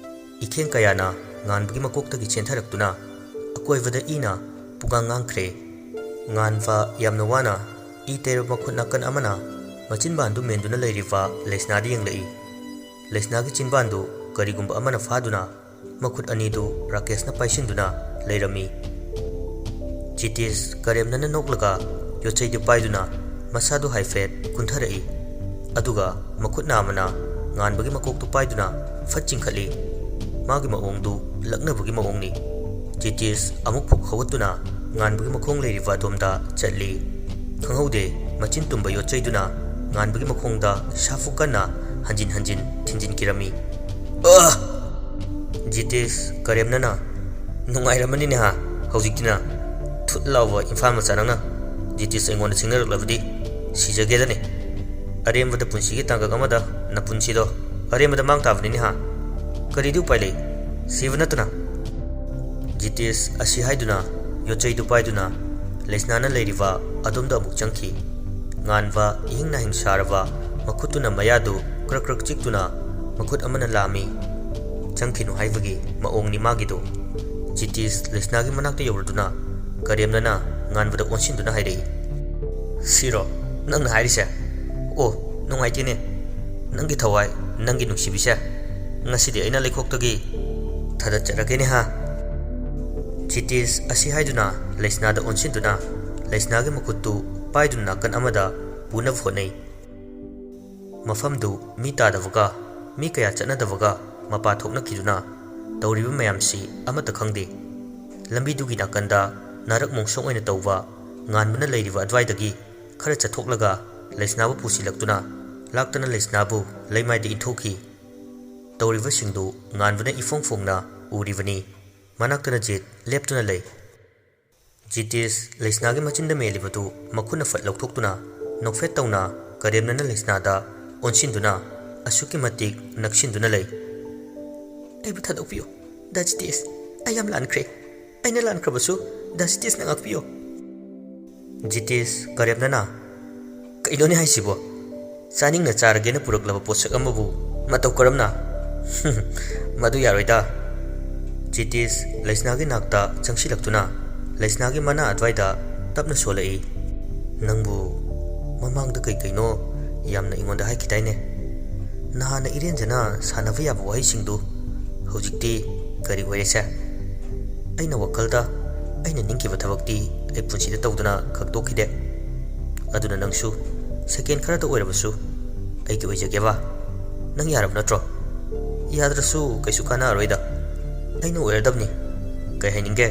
ꯏꯈꯦꯡ ꯀꯌꯥꯅ ꯉꯥꯟꯕꯒꯤ ꯃꯀꯣꯛꯇꯒꯤ ꯆꯦꯟꯊꯔꯛꯇꯨꯅ ꯑꯀꯣꯏꯕꯗ ꯏꯅ ꯄꯨꯡꯉꯥꯡ ꯉꯥꯡꯈ꯭ꯔꯦ꯫ ꯉꯥꯟꯕ ꯌꯥꯝꯅ ꯋꯥꯅ ꯏ ꯇꯩꯔꯕ ꯃꯈꯨꯠ ꯅꯥꯀꯟ ꯑꯃꯅ ꯃꯆꯤꯟꯕꯥꯟꯗꯨ ꯃꯦꯟꯗꯨꯅ ꯂꯩꯔꯤꯕ ꯂꯩꯁꯅꯥꯗ ꯌꯦꯡꯂꯛꯏ꯫ ꯂꯩꯁꯅꯥꯒꯤ ꯆꯤꯟꯕꯥꯟꯗꯨ ꯀꯔꯤꯒꯨꯝꯕ ꯑꯃꯅ ꯐꯥꯗꯨꯅ ꯃꯈꯨꯠ ꯑꯅꯤꯗꯨ ꯔꯥꯀꯦꯁꯅ ꯄꯥꯏꯁꯤꯟꯗꯨꯅ ꯂꯩꯔꯝꯃꯤ꯫ ꯖꯤꯇꯦꯁ ꯀꯔꯦꯝꯅꯅ ꯅꯣꯛꯂꯒ ꯌꯣꯠꯆꯩꯗꯨ ꯄꯥꯏꯗꯨꯅ ꯃꯁꯥꯗꯨ ꯍꯥꯏꯐꯦꯠ ꯀꯨꯟꯊꯔꯛꯏ꯫ ꯑꯗꯨꯒ ꯃꯈꯨꯠ ꯅꯥꯝꯃꯅ ꯉꯥꯟꯕꯒꯤ ꯃꯀꯣꯛꯇꯨ ꯄꯥꯏꯗꯨꯅ ꯐꯠ ꯆꯤꯡꯈꯠꯂꯤ꯫ ꯃꯥꯒꯤ ꯃꯑꯣꯡꯗꯨ ꯂꯛꯅꯕꯒꯤ ꯃꯑꯣꯡꯅꯤ꯫ ꯖꯤꯇꯦꯁ ꯑꯃꯨꯛ ꯐꯨꯛ ꯍꯧꯒꯠꯇꯨꯅ ꯉꯥꯟꯕꯒꯤ ꯃꯈꯣꯡ ꯂꯩꯔꯤꯕ ꯑꯗꯣꯝꯗ ꯆꯠꯂꯤ꯫ ꯈꯪꯍꯧꯗꯦ, ꯃꯆꯤꯟ ꯇꯨꯝꯕ ꯌꯣꯠꯆꯩꯗꯨꯅ ꯉꯥꯟꯕꯒꯤ ꯃꯈꯣꯡꯗ ꯁꯥꯐꯨ ꯀꯟꯅ ꯍꯟꯖꯤꯟ ꯍꯟꯖꯤꯟ ꯊꯤꯟꯖꯤꯟꯈꯤꯔꯝꯃꯤ꯫ "ꯑ!" ꯖꯤꯇꯦꯁ ꯀꯔꯦꯝꯅꯅ, "ꯅꯨꯡꯉꯥꯏꯔꯝꯃꯅꯤꯅꯦ ꯍꯥ, ꯍꯧꯖꯤꯛꯇꯤꯅ꯫ ꯊꯨꯠ ꯂꯥꯎꯕ ꯏꯝꯐꯥꯜ ꯃꯆꯥ ꯅꯪꯅ ꯖꯤꯇꯦꯁ ꯑꯩꯉꯣꯟꯗ ꯁꯤꯡꯅꯔꯛꯂꯕꯗꯤ ꯁꯤꯖꯒꯦꯗꯅꯦ꯫ ꯑꯔꯦꯝꯕꯗ ꯄꯨꯟꯁꯤꯒꯤ ꯇꯥꯡꯀꯛ ꯑꯃꯗ ꯅꯄꯨꯟꯁꯤꯗꯣ ꯑꯔꯦꯝꯕꯗ ꯃꯥꯡ ꯇꯥꯕꯅꯤꯅꯦ ꯍꯥ꯫ ꯀꯔꯤꯗꯤ ꯎꯄꯥꯏ ꯂꯩ? ꯁꯤꯕ ꯅꯠꯇꯅ꯫" ꯖꯤꯇꯦꯁ ꯑꯁꯤ ꯍꯥꯏꯗꯨꯅ ꯌꯣꯠꯆꯩꯗꯨ ꯄꯥꯏꯗꯨꯅ ꯂꯩꯁꯅꯥꯅ ꯂꯩꯔꯤꯕ ꯑꯗꯣꯝꯗ ꯑꯃꯨꯛ ꯆꯪꯈꯤ꯫ ꯉꯥꯟꯕ ꯏꯍꯤꯡ ꯅꯥꯍꯤꯡ ꯁꯥꯔꯕ ꯃꯈꯨꯠꯇꯨꯅ ꯃꯌꯥꯗꯨ ꯀ꯭ꯔꯛ ꯀ꯭ꯔꯛ ꯆꯤꯛꯇꯨꯅ ꯃꯈꯨꯠ ꯑꯃꯅ ꯂꯥꯝꯃꯤ꯫ ꯆꯪꯈꯤꯅꯨ ꯍꯥꯏꯕꯒꯤ ꯃꯑꯣꯡꯅꯤ ꯃꯥꯒꯤꯗꯨ꯫ ꯖꯤꯇꯦꯁ ꯂꯩꯁꯅꯥꯒꯤ ꯃꯅꯥꯛꯇ ꯌꯧꯔꯗꯨꯅ ꯀꯔꯦꯝꯅꯅ ꯉꯥꯟꯕꯗ ꯑꯣꯟꯁꯤꯟꯗꯨꯅ ꯍꯥꯏꯔꯛꯏ, "ꯁꯤꯔꯣ ꯅꯪꯅ ꯍꯥꯏꯔꯤꯁꯦ? ꯑꯣ, ꯅꯨꯡꯉꯥꯏꯇꯦꯅꯦ꯫ ꯅꯪꯒꯤ ꯊꯋꯥꯏ ꯅꯪꯒꯤ ꯅꯨꯡꯁꯤꯕꯤꯁꯦ ꯉꯁꯤꯗꯤ ꯑꯩꯅ ꯂꯩꯈꯣꯛꯇꯒꯤ ꯊꯥꯗꯠꯆꯔꯒꯦꯅꯦ ꯍꯥ꯫ ꯖꯤꯇꯤꯁ ꯑꯁꯤ ꯍꯥꯏꯗꯨꯅ ꯂꯩꯁꯅꯥꯗ ꯑꯣꯟꯁꯤꯟꯗꯨꯅ ꯂꯩꯁꯅꯥꯒꯤ ꯃꯈꯨꯠꯇꯨ ꯄꯥꯏꯗꯨꯅ ꯅꯥꯀꯟ ꯑꯃꯗ ꯄꯨꯅꯕ ꯍꯣꯠꯅꯩ꯫ ꯃꯐꯝꯗꯨ ꯃꯤ ꯇꯥꯗꯕꯒ ꯃꯤ ꯀꯌꯥ ꯆꯠꯅꯗꯕꯒ ꯃꯄꯥ ꯊꯣꯛꯅꯈꯤꯗꯨꯅ ꯇꯧꯔꯤꯕ ꯃꯌꯥꯝꯁꯤ ꯑꯃꯠꯇ ꯈꯪꯗꯦ꯫ ꯂꯝꯕꯤꯗꯨꯒꯤ ꯅꯥꯀꯟꯗ ꯅꯥꯔꯛ ꯃꯣꯡꯁꯣꯡ ꯑꯣꯏꯅ ꯇꯧꯕ ꯉꯥꯟꯕꯅ ꯂꯩꯔꯤꯕ ꯑꯗꯨꯋꯥꯏꯗꯒꯤ ꯈꯔ ꯆꯠꯊꯣꯛꯂꯒ ꯂꯩꯁꯅꯥꯕꯨ ꯄꯨꯁꯤꯜꯂꯛꯇꯨꯅ ꯂꯥꯛꯇꯅ ꯂꯩꯁꯅꯥꯕꯨ ꯂꯩꯃꯥꯏꯗ ꯏꯟꯊꯨꯈꯤ꯫ ꯇꯧꯔꯤꯕꯁꯤꯡꯗꯨ ꯉꯥꯟꯕꯅ ꯏꯐꯣꯡ ꯐꯣꯡꯅ ꯎꯔꯤꯕꯅꯤ꯫ ꯃꯅꯥꯛꯇꯅ ꯖꯤꯠ ꯂꯦꯞꯇꯨꯅ ꯂꯩ꯫ ꯖꯤꯇꯤꯁ ꯂꯩꯁꯅꯥꯒꯤ ꯃꯆꯤꯟꯗ ꯃꯦꯜꯂꯤꯕꯗꯨ ꯃꯈꯨꯠꯅ ꯐꯠ ꯂꯧꯊꯣꯛꯇꯨꯅ ꯅꯣꯛꯐꯦꯠ ꯇꯧꯅ ꯀꯔꯦꯝꯅꯅ ꯂꯩꯁꯅꯥꯗ ꯑꯣꯟꯁꯤꯟꯗꯨꯅ ꯑꯁꯨꯛꯀꯤ ꯃꯇꯤꯛ ꯅꯛꯁꯤꯟꯗꯨꯅ ꯂꯩ꯫ "ꯑꯩꯕꯨ ꯊꯥꯗꯣꯛꯄꯤꯌꯨ, ꯗꯥ ꯖꯤꯇꯤꯁ, ꯑꯩ ꯌꯥꯝ ꯂꯥꯟꯈ꯭ꯔꯦ꯫ ꯑꯩꯅ ꯂꯥꯟꯈ꯭ꯔꯕꯁꯨ ꯗꯥ ꯖꯤꯇꯤꯁꯅ ꯉꯥꯛꯄꯤꯌꯨ꯫" ꯖꯤꯇꯤꯁ ꯀꯔꯦꯝꯅꯅ, "ꯀꯩꯅꯣꯅꯦ ꯍꯥꯏꯁꯤꯕꯣ? ꯆꯥꯅꯤꯡꯅ ꯆꯥꯔꯒꯦꯅ ꯄꯨꯔꯛꯂꯕ ꯄꯣꯠꯁꯛ ꯑꯃꯕꯨ ꯃꯇꯧ ꯀꯔꯝꯅ?" "ꯃꯗꯨ ꯌꯥꯔꯣꯏꯗ꯫" ꯖꯤꯇꯤꯁ ꯂꯩꯁꯅꯥꯒꯤ ꯅꯥꯛꯇ ꯆꯪꯁꯤꯜꯂꯛꯇꯨꯅ ꯂꯩꯁꯅꯥꯒꯤ ꯃꯅꯥ ꯑꯗꯨꯋꯥꯏꯗ ꯇꯞꯅ ꯁꯣꯜꯂꯛꯏ꯫ "ꯅꯪꯕꯨ ꯃꯃꯥꯡꯗ ꯀꯩ ꯀꯩꯅꯣ ꯌꯥꯝꯅ ꯑꯩꯉꯣꯟꯗ ꯍꯥꯏꯈꯤꯗꯥꯏꯅꯦ? ꯅꯍꯥꯟꯅ ꯏꯔꯦꯟꯖꯅ ꯁꯥꯟꯅꯕ ꯌꯥꯕ ꯋꯥꯍꯩꯁꯤꯡꯗꯨ ꯍꯧꯖꯤꯛꯇꯤ ꯀꯔꯤ ꯑꯣꯏꯔꯦꯁꯦ? ꯑꯩꯅ ꯋꯥꯈꯜꯗ ꯑꯩꯅ ꯅꯤꯡꯈꯤꯕ ꯊꯕꯛꯇꯤ ꯑꯩ ꯄꯨꯟꯁꯤꯗ ꯇꯧꯗꯨꯅ ꯈꯛ ꯇꯣꯛꯈꯤꯗꯦ꯫ ꯑꯗꯨꯅ ꯅꯪꯁꯨ ꯁꯦꯀꯦꯟ ꯈꯔꯗ ꯑꯣꯏꯔꯕꯁꯨ ꯑꯩꯒꯤ ꯑꯣꯏꯖꯒꯦꯕ꯫ ꯅꯪ ꯌꯥꯔꯕ ꯅꯠꯇ꯭ꯔꯣ? ꯌꯥꯗ꯭ꯔꯁꯨ ꯀꯩꯁꯨ ꯀꯥꯟꯅꯔꯣꯏꯗ꯫ ꯑꯩꯅ ꯑꯣꯏꯔꯗꯕꯅꯤ꯫ ꯀꯩ ꯍꯥꯏꯅꯤꯡꯒꯦ?"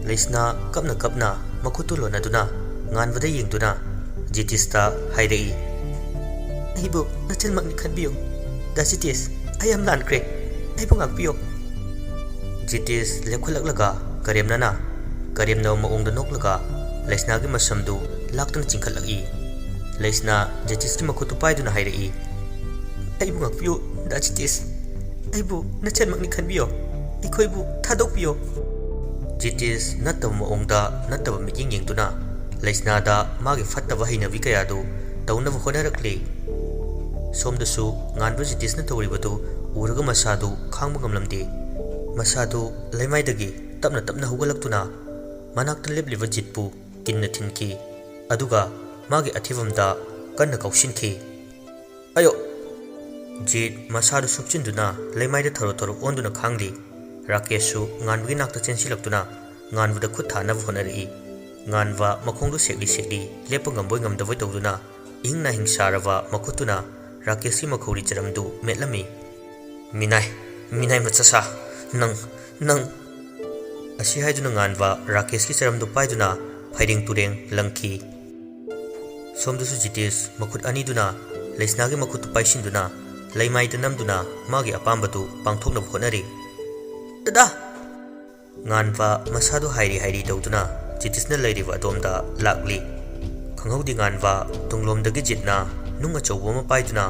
ꯂꯩꯁꯅꯥ ꯀꯞꯅ ꯀꯞꯅ ꯃꯈꯨꯠꯇꯨ ꯂꯣꯟꯅꯗꯨꯅ ꯉꯥꯟꯕꯗ ꯌꯦꯡꯗꯨꯅ ꯖꯤꯇꯤꯁꯇ ꯍꯥꯏꯔꯛꯏ, "ꯑꯩꯕꯨ ꯅꯆꯟꯃꯛꯅꯤ ꯈꯟꯕꯤꯌꯨ꯫ ꯗꯥ ꯖꯤꯇꯤꯁ, ꯑꯩ ꯌꯥꯝ ꯂꯥꯟꯈ꯭ꯔꯦ꯫ ꯑꯩꯕꯨ ꯉꯥꯛꯄꯤꯌꯨ꯫" ꯖꯤꯇꯤꯁ ꯂꯦꯞꯈꯠꯂꯛꯂꯒ ꯀꯔꯦꯝꯅꯅ ꯀꯔꯦꯝꯅꯕ ꯃꯑꯣꯡꯗ ꯅꯣꯛꯂꯒ ꯂꯩꯁꯅꯥꯒꯤ ꯃꯁꯝꯗꯨ ꯂꯥꯛꯇꯨꯅ ꯆꯤꯡꯈꯠꯂꯛꯏ꯫ ꯂꯩꯁꯅꯥ ꯖꯤꯇꯤꯁꯀꯤ ꯃꯈꯨꯠꯇꯨ ꯄꯥꯏꯗꯨꯅ ꯍꯥꯏꯔꯛꯏ, "ꯑꯩꯕꯨ ꯉꯥꯛꯄꯤꯌꯨ, ꯗꯥ ꯖꯤꯇꯤꯁ꯫ ꯑꯩꯕꯨ ꯅꯆꯟꯃꯛꯅꯤ ꯈꯟꯕꯤꯌꯣ꯫ ꯑꯩꯈꯣꯏꯕꯨ ꯊꯥꯗꯣꯛꯄꯤꯌꯣ꯫" ꯖꯤꯇꯤꯁ ꯅꯠꯇꯕ ꯃꯑꯣꯡꯗ ꯅꯠꯇꯕ ꯃꯤꯠꯌꯦꯡ ꯌꯦꯡꯗꯨꯅ ꯂꯩꯁꯅꯥꯗ ꯃꯥꯒꯤ ꯐꯠꯇꯕ ꯍꯩꯅꯕꯤ ꯀꯌꯥꯗꯨ ꯇꯧꯅꯕ ꯍꯣꯠꯅꯔꯛꯂꯤ꯫ ꯁꯣꯝꯗꯁꯨ ꯉꯥꯟꯕ ꯖꯤꯇꯤꯁꯅ ꯇꯧꯔꯤꯕꯗꯨ ꯎꯔꯒ ꯃꯁꯥꯗꯨ ꯈꯥꯡꯕ ꯉꯝꯂꯝꯗꯦ꯫ ꯃꯁꯥꯗꯨ ꯂꯩꯃꯥꯏꯗꯒꯤ ꯇꯞꯅ ꯇꯞꯅ ꯍꯧꯒꯠꯂꯛꯇꯨꯅ ꯃꯅꯥꯛꯇ ꯂꯦꯞꯂꯤꯕ ꯖꯤꯠꯄꯨ ꯀꯤꯟꯅ ꯊꯤꯟꯈꯤ꯫ ꯑꯗꯨꯒ ꯃꯥꯒꯤ ꯑꯊꯤꯐꯝꯗ ꯀꯟꯅ ꯀꯥꯎꯁꯤꯟꯈꯤ꯫ "ꯑꯌꯣ!" ꯖꯤꯠ ꯃꯁꯥꯗꯨ ꯁꯨꯞꯆꯤꯟꯗꯨꯅ ꯂꯩꯃꯥꯏꯗ ꯊꯔꯣ ꯊꯔꯣ ꯑꯣꯟꯗꯨꯅ ꯈꯥꯡꯂꯤ꯫ ꯔꯥꯀꯦꯁꯁꯨ ꯉꯥꯟꯕꯒꯤ ꯅꯥꯛꯇ ꯆꯦꯟꯁꯤꯜꯂꯛꯇꯨꯅ ꯉꯥꯟꯕꯗ ꯈꯨꯠ ꯊꯥꯅꯕ ꯍꯣꯠꯅꯔꯛꯏ꯫ ꯉꯥꯟꯕ ꯃꯈꯣꯡꯗꯨ ꯁꯦꯛꯂꯤ ꯁꯦꯛꯂꯤ ꯂꯦꯞꯄ ꯉꯝꯕꯣꯏ ꯉꯝꯗꯕꯣꯏ ꯇꯧꯗꯨꯅ ꯏꯍꯤꯡ ꯅꯥꯍꯤꯡ ꯁꯥꯔꯕ ꯃꯈꯨꯠꯇꯨꯅ ꯔꯥꯀꯦꯁꯀꯤ ꯃꯈꯧꯔꯤ ꯆꯔꯝꯗꯨ ꯃꯦꯠꯂꯝꯃꯤ꯫ "ꯃꯤꯅꯥꯏ, ꯃꯤꯅꯥꯏ ꯃꯆꯥ ꯁꯥ, ꯅꯪ, ꯅꯪ!" ꯑꯁꯤ ꯍꯥꯏꯗꯨꯅ ꯉꯥꯟꯕ ꯔꯥꯀꯦꯁꯀꯤ ꯆꯔꯝꯗꯨ ꯄꯥꯏꯗꯨꯅ ꯐꯩꯔꯦꯡ ꯇꯨꯔꯦꯡ ꯂꯪꯈꯤ꯫ ꯁꯣꯝꯗꯁꯨ ꯖꯤꯇꯦꯁ ꯃꯈꯨꯠ ꯑꯅꯤꯗꯨꯅ ꯂꯩꯁꯅꯥꯒꯤ ꯃꯈꯨꯠꯇꯨ ꯄꯥꯏꯁꯤꯟꯗꯨꯅ ꯂꯩꯃꯥꯏꯗ ꯅꯝꯗꯨꯅ ꯃꯥꯒꯤ ꯑꯄꯥꯝꯕꯗꯨ ꯄꯥꯡꯊꯣꯛꯅꯕ ꯍꯣꯠꯅꯔꯤ꯫ "ꯗꯗꯥ!" ꯉꯥꯟꯕ ꯃꯁꯥꯗꯨ ꯍꯥꯏꯔꯤ ꯍꯥꯏꯔꯤ ꯇꯧꯗꯨꯅ ꯖꯤꯇꯦꯁꯅ ꯂꯩꯔꯤꯕ ꯑꯗꯣꯝꯗ ꯂꯥꯛꯂꯤ꯫ ꯈꯪꯍꯧꯗꯦ ꯉꯥꯟꯕ ꯇꯨꯡꯂꯣꯝꯗꯒꯤ ꯖꯤꯠꯅ ꯅꯨꯡ ꯑꯆꯧꯕ ꯑꯃ ꯄꯥꯏꯗꯨꯅ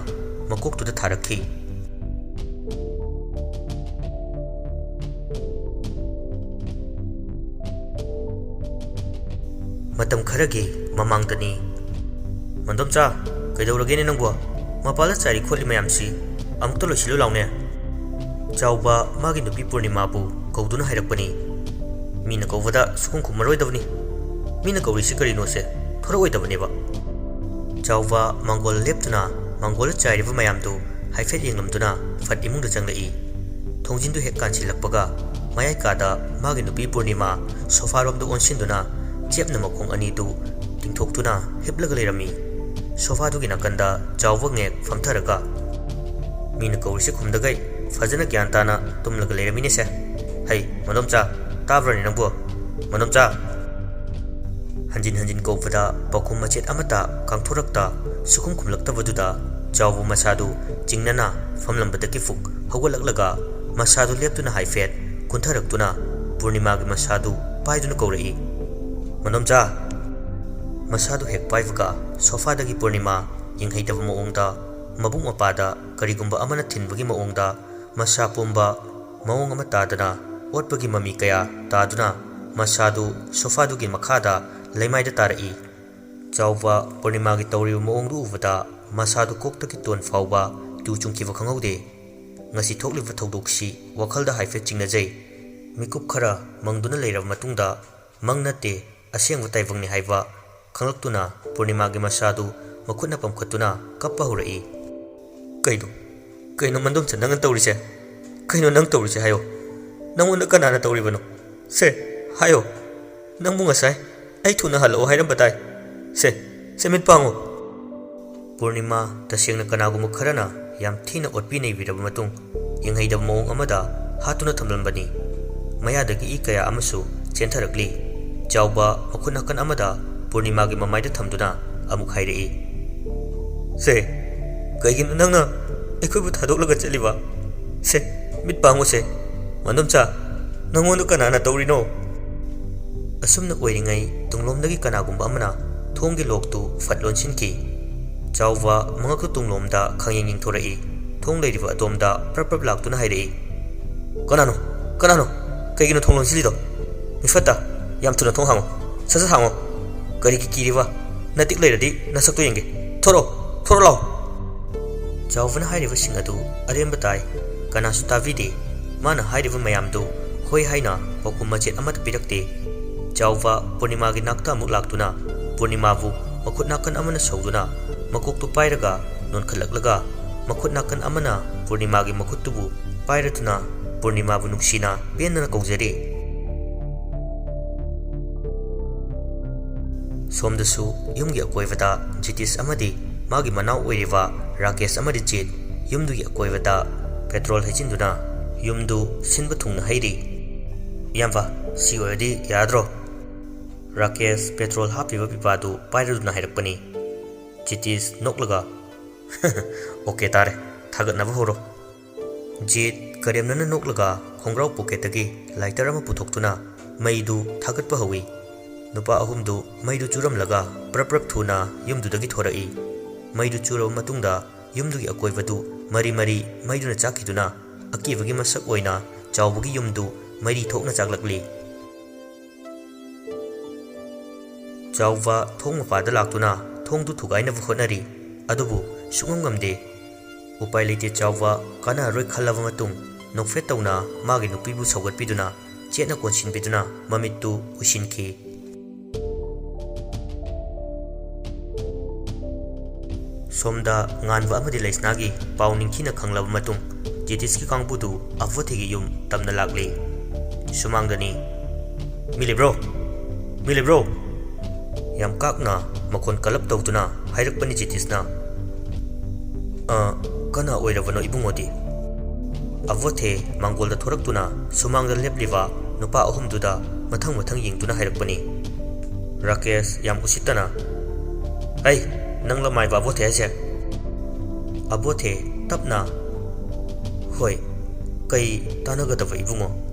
ꯃꯀꯣꯛꯇꯨꯗ ꯊꯥꯔꯛꯈꯤ꯫ ꯃꯇꯝ ꯈꯔꯒꯤ ꯃꯃꯥꯡꯗꯅꯤ꯫ "ꯃꯟꯗꯣꯝꯆꯥ, ꯀꯩꯗꯧꯔꯒꯦꯅꯦ ꯅꯪꯕꯣ? ꯃꯄꯥꯜꯗ ꯆꯥꯏꯔꯤ ꯈꯣꯠꯂꯤ ꯃꯌꯥꯝꯁꯤ ꯑꯃꯨꯛꯇ ꯂꯣꯏꯁꯤꯜꯂꯨ ꯂꯥꯎꯅꯦ꯫" ꯆꯥꯎꯕ ꯃꯥꯒꯤ ꯅꯨꯄꯤ ꯄꯨꯔꯅꯤꯃꯥꯕꯨ ꯀꯧꯗꯨꯅ ꯍꯥꯏꯔꯛꯄꯅꯤ꯫ "ꯃꯤꯅ ꯀꯧꯕꯗ ꯁꯨꯈꯨꯝ ꯈꯨꯝꯃꯔꯣꯏꯗꯕꯅꯤ꯫ ꯃꯤꯅ ꯀꯧꯔꯤꯁꯤ ꯀꯔꯤꯅꯣꯁꯦ ꯊꯣꯔꯛꯑꯣꯏꯗꯕꯅꯦꯕ꯫" ꯆꯥꯎꯕ ꯃꯥꯡꯒꯣꯜ ꯂꯦꯞꯇꯨꯅ ꯃꯥꯡꯒꯣꯜꯗ ꯆꯥꯏꯔꯤꯕ ꯃꯌꯥꯝꯗꯨ ꯍꯥꯏꯐꯦꯠ ꯌꯦꯡꯂꯝꯗꯨꯅ ꯐꯠ ꯏꯃꯨꯡꯗ ꯆꯪꯂꯛꯏ꯫ ꯊꯣꯡꯖꯤꯟꯗꯨ ꯍꯦꯛ ꯀꯥꯟꯁꯤꯜꯂꯛꯄꯒ ꯃꯌꯥꯏ ꯀꯥꯗ ꯃꯥꯒꯤ ꯅꯨꯄꯤ ꯄꯨꯔꯅꯤꯃꯥ ꯁꯣꯐꯥꯔꯣꯝꯗ ꯑꯣꯟꯁꯤꯟꯗꯨꯅ ꯆꯦꯞꯅ ꯃꯈꯣꯡ ꯑꯅꯤꯗꯨ ꯇꯤꯡꯊꯣꯛꯇꯨꯅ ꯍꯤꯞꯂꯒ ꯂꯩꯔꯝꯃꯤ꯫ ꯁꯣꯐꯥꯗꯨꯒꯤ ꯅꯥꯀꯟꯗ ꯆꯥꯎꯕ ꯉꯦꯛ ꯐꯝꯊꯔꯒ, "ꯃꯤꯅ ꯀꯧꯔꯤꯁꯦ ꯈꯨꯝꯗꯒꯩ ꯐꯖꯅ ꯒ꯭ꯌꯥꯟ ꯇꯥꯅ ꯇꯨꯝꯂꯒ ꯂꯩꯔꯝꯃꯤꯅꯦꯁꯦ꯫ ꯍꯩ, ꯃꯗꯣꯝꯆꯥ, ꯇꯥꯕ꯭ꯔꯅꯦ ꯅꯪꯕꯨ? ꯃꯗꯣꯝꯆꯥ!" ꯍꯟꯖꯤꯟ ꯍꯟꯖꯤꯟ ꯀꯧꯕꯗ ꯄꯥꯎꯈꯨꯝ ꯃꯆꯦꯠ ꯑꯃꯠꯇ ꯀꯥꯡꯊꯣꯔꯛꯇ ꯁꯨꯈꯨꯝ ꯈꯨꯝꯂꯛꯇꯕꯗꯨꯗ ꯆꯥꯎꯕ ꯃꯁꯥꯗꯨ ꯆꯤꯡꯅꯅ ꯐꯝꯂꯝꯕꯗꯒꯤ ꯐꯨꯛ ꯍꯧꯒꯠꯂꯛꯂꯒ ꯃꯁꯥꯗꯨ ꯂꯦꯞꯇꯨꯅ ꯍꯥꯏꯐꯦꯠ ꯀꯨꯟꯊꯔꯛꯇꯨꯅ ꯄꯨꯔꯅꯤꯃꯥꯒꯤ ꯃꯁꯥꯗꯨ ꯄꯥꯏꯗꯨꯅ ꯀꯧꯔꯛꯏ, "ꯃꯗꯣꯝꯆꯥ!" ꯃꯁꯥꯗꯨ ꯍꯦꯛ ꯄꯥꯏꯕꯒ ꯁꯣꯐꯥꯗꯒꯤ ꯄꯨꯔꯅꯤꯃꯥ ꯌꯦꯡꯍꯩꯗꯕ ꯃꯑꯣꯡꯗ ꯃꯕꯨꯛ ꯃꯄꯥꯗ ꯀꯔꯤꯒꯨꯝꯕ ꯑꯃꯅ ꯊꯤꯟꯕꯒꯤ ꯃꯑꯣꯡꯗ ꯃꯁꯥ ꯄꯨꯝꯕ ꯃꯑꯣꯡ ꯑꯃ ꯇꯥꯗꯅ ꯑꯣꯠꯄꯒꯤ ꯃꯃꯤ ꯀꯌꯥ ꯇꯥꯗꯨꯅ ꯃꯁꯥꯗꯨ ꯁꯣꯐꯥꯗꯨꯒꯤ ꯃꯈꯥꯗ ꯂꯩꯃꯥꯏꯗ ꯇꯥꯔꯛꯏ꯫ ꯆꯥꯎꯕ ꯄꯨꯔꯅꯤꯃꯥꯒꯤ ꯇꯧꯔꯤꯕ ꯃꯑꯣꯡꯗꯨ ꯎꯕꯗ ꯃꯁꯥꯗꯨ ꯀꯣꯛꯇꯒꯤ ꯇꯣꯟ ꯐꯥꯎꯕ ꯇꯨ ꯆꯨꯡꯈꯤꯕ ꯈꯪꯍꯧꯗꯦ꯫ ꯉꯁꯤ ꯊꯣꯛꯂꯤꯕ ꯊꯧꯗꯣꯛꯁꯤ ꯋꯥꯈꯜꯗ ꯍꯥꯏꯐꯦꯠ ꯆꯤꯡꯅꯖꯩ꯫ ꯃꯤꯀꯨꯞ ꯈꯔ ꯃꯪꯗꯨꯅ ꯂꯩꯔꯕ ꯃꯇꯨꯡꯗ ꯃꯪ ꯅꯠꯇꯦ, ꯑꯁꯦꯡꯕ ꯇꯥꯏꯕꯪꯅꯤ ꯍꯥꯏꯕ ꯈꯪꯂꯛꯇꯨꯅ ꯄꯨꯔꯅꯤꯃꯥꯒꯤ ꯃꯁꯥꯗꯨ ꯃꯈꯨꯠꯅ ꯄꯝꯈꯠꯇꯨꯅ ꯀꯞꯄ ꯍꯧꯔꯛꯏ꯫ "ꯀꯩꯅꯣ? ꯀꯩꯅꯣ ꯃꯟꯗꯣꯝꯆꯥ ꯅꯪꯅ ꯇꯧꯔꯤꯁꯦ? ꯀꯩꯅꯣ ꯅꯪ ꯇꯧꯔꯤꯁꯦ ꯍꯥꯏꯌꯣ꯫ ꯅꯪꯉꯣꯟꯗ ꯀꯅꯥꯅ ꯇꯧꯔꯤꯕꯅꯣ? ꯁꯦ, ꯍꯥꯏꯌꯣ꯫ ꯅꯪꯕꯨ ꯉꯁꯥꯏ ꯑꯩ ꯊꯨꯅ ꯍꯜꯂꯛꯑꯣ ꯍꯥꯏꯔꯝꯕ ꯇꯥꯏ꯫ ꯁꯦ, ꯁꯦ ꯃꯤꯠ ꯄꯥꯡꯉꯨ꯫ ꯄꯨꯔꯅꯤꯃꯥ ꯇꯁꯦꯡꯅ ꯀꯅꯥꯒꯨꯝꯕ ꯈꯔꯅ ꯌꯥꯝ ꯊꯤꯅ ꯑꯣꯠꯄꯤ ꯅꯩꯕꯤꯔꯕ ꯃꯇꯨꯡ, ꯌꯦꯡꯍꯩꯗꯕ ꯃꯑꯣꯡ ꯑꯃꯗ ꯍꯥꯠꯇꯨꯅ ꯊꯝꯂꯝꯕꯅꯤ꯫ ꯃꯌꯥꯗꯒꯤ ꯏ ꯀꯌꯥ ꯑꯃꯁꯨ ꯆꯦꯟꯊꯔꯛꯂꯤ꯫ ꯆꯥꯎꯕ ꯃꯈꯨꯠ ꯅꯥꯀꯟ ꯑꯃꯗ ꯄꯨꯔꯅꯤꯃꯥꯒꯤ ꯃꯃꯥꯏꯗ ꯊꯝꯗꯨꯅ ꯑꯃꯨꯛ ꯍꯥꯏꯔꯛꯏ, "ꯁꯦ, ꯀꯩꯒꯤꯅꯣ ꯅꯪꯅ ꯑꯩꯈꯣꯏꯕꯨ ꯊꯥꯗꯣꯛꯂꯒ ꯆꯠꯂꯤꯕ? ꯁꯦ, ꯃꯤꯠ ꯄꯥꯡꯉꯨꯁꯦ꯫ ꯃꯟꯗꯣꯝꯆꯥ, ꯅꯪꯉꯣꯟꯗ ꯀꯅꯥꯅ ꯇꯧꯔꯤꯅꯣ?" ꯑꯁꯨꯝꯅ ꯑꯣꯏꯔꯤꯉꯩ, ꯇꯨꯡꯂꯣꯝꯗꯒꯤ ꯀꯅꯥꯒꯨꯝꯕ ꯑꯃꯅ ꯊꯣꯡꯒꯤ ꯂꯣꯛꯇꯨ ꯐꯠ ꯂꯣꯟꯁꯤꯟꯈꯤ꯫ ꯆꯥꯎꯕ ꯃꯉꯛꯇꯨ ꯇꯨꯡꯂꯣꯝꯗ ꯈꯪꯌꯦꯡ ꯌꯦꯡꯊꯣꯔꯛꯏ꯫ ꯊꯣꯡ ꯂꯩꯔꯤꯕ ꯑꯗꯣꯝꯗ ꯄ꯭ꯔꯞ ꯄ꯭ꯔꯞ ꯂꯥꯛꯇꯨꯅ ꯍꯥꯏꯔꯛꯏ, "ꯀꯅꯥꯅꯣ? ꯀꯅꯥꯅꯣ? ꯀꯩꯒꯤꯅꯣ ꯊꯣꯡ ꯂꯣꯟꯁꯤꯜꯂꯤꯗꯣ? ꯃꯤꯐꯠꯇ, ꯌꯥꯝ ꯊꯨꯅ ꯊꯣꯡ ꯍꯥꯡꯉꯣ꯫ ꯁꯠ ꯁꯠ ꯍꯥꯡꯉꯣ꯫ ꯀꯔꯤꯒꯤ ꯀꯤꯔꯤꯕ? ꯅꯇꯤꯛ ꯂꯩꯔꯗꯤ ꯅꯁꯛꯇꯣ ꯌꯦꯡꯒꯦ꯫ ꯊꯣꯔꯛꯑꯣ! ꯊꯣꯔꯛꯑꯣ ꯂꯥꯎ!" ꯆꯥꯎꯕꯅ ꯍꯥꯏꯔꯤꯕꯁꯤꯡ ꯑꯗꯨ ꯑꯔꯦꯝꯕ ꯇꯥꯏ꯫ ꯀꯅꯥꯁꯨ ꯇꯥꯕꯤꯗꯦ꯫ ꯃꯥꯅ ꯍꯥꯏꯔꯤꯕ ꯃꯌꯥꯝꯗꯨ ꯍꯣꯏ ꯍꯥꯏꯅ ꯄꯥꯎꯈꯨꯝ ꯃꯆꯦꯠ ꯑꯃꯠꯇ ꯄꯤꯔꯛꯇꯦ꯫ ꯆꯥꯎꯕ ꯄꯨꯔꯅꯤꯃꯥꯒꯤ ꯅꯥꯛꯇ ꯑꯃꯨꯛ ꯂꯥꯛꯇꯨꯅ ꯄꯨꯔꯅꯤꯃꯥꯕꯨ ꯃꯈꯨꯠ ꯅꯥꯀꯟ ꯑꯃꯅ ꯁꯧꯗꯨꯅ ꯃꯀꯣꯛꯇꯨ ꯄꯥꯏꯔꯒ ꯅꯣꯟꯈꯠꯂꯛꯂꯒ, ꯃꯈꯨꯠ ꯅꯥꯀꯟ ꯑꯃꯅ ꯄꯨꯔꯅꯤꯃꯥꯒꯤ ꯃꯈꯨꯠꯇꯨꯕꯨ ꯄꯥꯏꯔꯗꯨꯅ ꯄꯨꯔꯅꯤꯃꯥꯕꯨ ꯅꯨꯡꯁꯤꯅ ꯄꯦꯟꯅ ꯀꯧꯖꯔꯤ꯫ ꯁꯣꯝꯗꯁꯨ ꯌꯨꯝꯒꯤ ꯑꯀꯣꯏꯕꯗ ꯖꯤꯇꯤꯁ ꯑꯃꯗꯤ ꯃꯥꯒꯤ ꯃꯅꯥꯎ ꯑꯣꯏꯔꯤꯕ ꯔꯥꯀꯦꯁ ꯑꯃꯗꯤ ꯖꯤꯠ ꯌꯨꯝꯗꯨꯒꯤ ꯑꯀꯣꯏꯕꯗ ꯄꯦꯇ꯭ꯔꯣꯜ ꯍꯩꯖꯤꯟꯗꯨꯅ ꯌꯨꯝꯗꯨ ꯁꯤꯟꯕ ꯊꯨꯡꯅ ꯍꯩꯔꯤ꯫ "ꯏꯌꯥꯝꯕ, ꯁꯤ ꯑꯣꯏꯔꯗꯤ ꯌꯥꯔꯗ꯭ꯔꯣ?" ꯔꯥꯀꯦꯁ ꯄꯦꯇ꯭ꯔꯣꯜ ꯍꯥꯞꯄꯤꯕ ꯄꯤꯄꯥꯗꯨ ꯄꯥꯏꯔꯗꯨꯅ ꯍꯥꯏꯔꯛꯄꯅꯤ꯫ ꯖꯤꯇꯤꯁ ꯅꯣꯛꯂꯒ, "ꯑꯣꯀꯦ ꯇꯥꯔꯦ, ꯊꯥꯒꯠꯅꯕ ꯍꯧꯔꯣ꯫" ꯖꯤꯠ ꯀꯔꯦꯝꯅꯅ ꯅꯣꯛꯂꯒ ꯈꯣꯡꯒ꯭ꯔꯥꯎ ꯄꯣꯀꯦꯠꯇꯒꯤ ꯂꯥꯏꯇꯔ ꯑꯃ ꯄꯨꯊꯣꯛꯇꯨꯅ ꯃꯩꯗꯨ ꯊꯥꯒꯠꯄ ꯍꯧꯏ꯫ ꯅꯨꯄꯥ ꯑꯍꯨꯝꯗꯨ ꯃꯩꯗꯨ ꯆꯨꯔꯝꯂꯒ ꯄ꯭ꯔꯞ ꯄ꯭ꯔꯞ ꯊꯨꯅ ꯌꯨꯝꯗꯨꯗꯒꯤ ꯊꯣꯔꯛꯏ꯫ ꯃꯩꯗꯨ ꯆꯨꯔꯕ ꯃꯇꯨꯡꯗ ꯌꯨꯝꯗꯨꯒꯤ ꯑꯀꯣꯏꯕꯗꯨ ꯃꯔꯤ ꯃꯔꯤ ꯃꯩꯗꯨꯅ ꯆꯥꯛꯈꯤꯗꯨꯅ ꯑꯀꯤꯕꯒꯤ ꯃꯁꯛ ꯑꯣꯏꯅ ꯆꯥꯎꯕꯒꯤ ꯌꯨꯝꯗꯨ ꯃꯔꯤ ꯊꯣꯛꯅ ꯆꯥꯛꯂꯛꯂꯤ꯫ ꯆꯥꯎꯕ ꯊꯣꯡ ꯃꯄꯥꯗ ꯂꯥꯛꯇꯨꯅ ꯊꯣꯡꯗꯨ ꯊꯨꯒꯥꯏꯅꯕ ꯍꯣꯠꯅꯔꯤ, ꯑꯗꯨꯕꯨ ꯁꯨꯡꯉꯝ ꯉꯝꯗꯦ꯫ ꯎꯄꯥꯏ ꯂꯩꯇꯦ, ꯆꯥꯎꯕ ꯀꯥꯟꯅꯔꯔꯣꯏ ꯈꯜꯂꯕ ꯃꯇꯨꯡ, ꯅꯣꯛꯐꯦꯠ ꯇꯧꯅ ꯃꯥꯒꯤ ꯅꯨꯄꯤꯕꯨ ꯁꯧꯒꯠꯄꯤꯗꯨꯅ ꯆꯦꯠꯅ ꯀꯣꯟꯁꯤꯟꯕꯤꯗꯨꯅ ꯃꯃꯤꯠꯇꯨ ꯎꯏꯁꯤꯟꯈꯤ꯫ ꯁꯣꯝꯗ ꯉꯥꯟꯕ ꯑꯃꯗꯤ ꯂꯩꯁꯅꯥꯒꯤ ꯄꯥꯎ ꯅꯤꯡꯊꯤꯅ ꯈꯪꯂꯕ ꯃꯇꯨꯡ, ꯖꯤꯇꯤꯁꯀꯤ ꯀꯥꯡꯕꯨꯗꯨ ꯑꯕꯣꯊꯦꯒꯤ ꯌꯨꯝ ꯇꯝꯅ ꯂꯥꯛꯂꯤ꯫ ꯁꯨꯃꯥꯡꯗꯅꯤ꯫ "ꯃꯤ ꯂꯩꯕ꯭ꯔꯣ? ꯃꯤ ꯂꯩꯕ꯭ꯔꯣ?" ꯌꯥꯝ ꯀꯥꯛꯅ ꯃꯈꯣꯟ ꯀꯜꯂꯞ ꯇꯧꯗꯨꯅ ꯍꯥꯏꯔꯛꯄꯅꯤ ꯖꯤꯇꯤꯁꯅ꯫ "ꯑ, ꯀꯅꯥ ꯑꯣꯏꯔꯕꯅꯣ ꯏꯕꯨꯡꯉꯣꯗꯤ?" ꯑꯕꯣꯊꯦ ꯃꯥꯡꯒꯣꯜꯗ ꯊꯣꯔꯛꯇꯨꯅ ꯁꯨꯃꯥꯡꯗ ꯂꯦꯞꯂꯤꯕ ꯅꯨꯄꯥ ꯑꯍꯨꯝꯗꯨꯗ ꯃꯊꯪ ꯃꯊꯪ ꯌꯦꯡꯗꯨꯅ ꯍꯥꯏꯔꯛꯄꯅꯤ꯫ ꯔꯥꯀꯦꯁ ꯌꯥꯝ ꯎꯁꯤꯠꯇꯅ, "ꯑꯩ, ꯅꯪ ꯂꯃꯥꯏꯕ ꯑꯕꯣꯊꯦ ꯍꯥꯏꯁꯦ?" ꯑꯕꯣꯊꯦ ꯇꯞꯅ, "ꯍꯣꯏ, ꯀꯩ ꯇꯥꯟꯅꯒꯗꯕ ꯏꯕꯨꯡꯉꯣ?"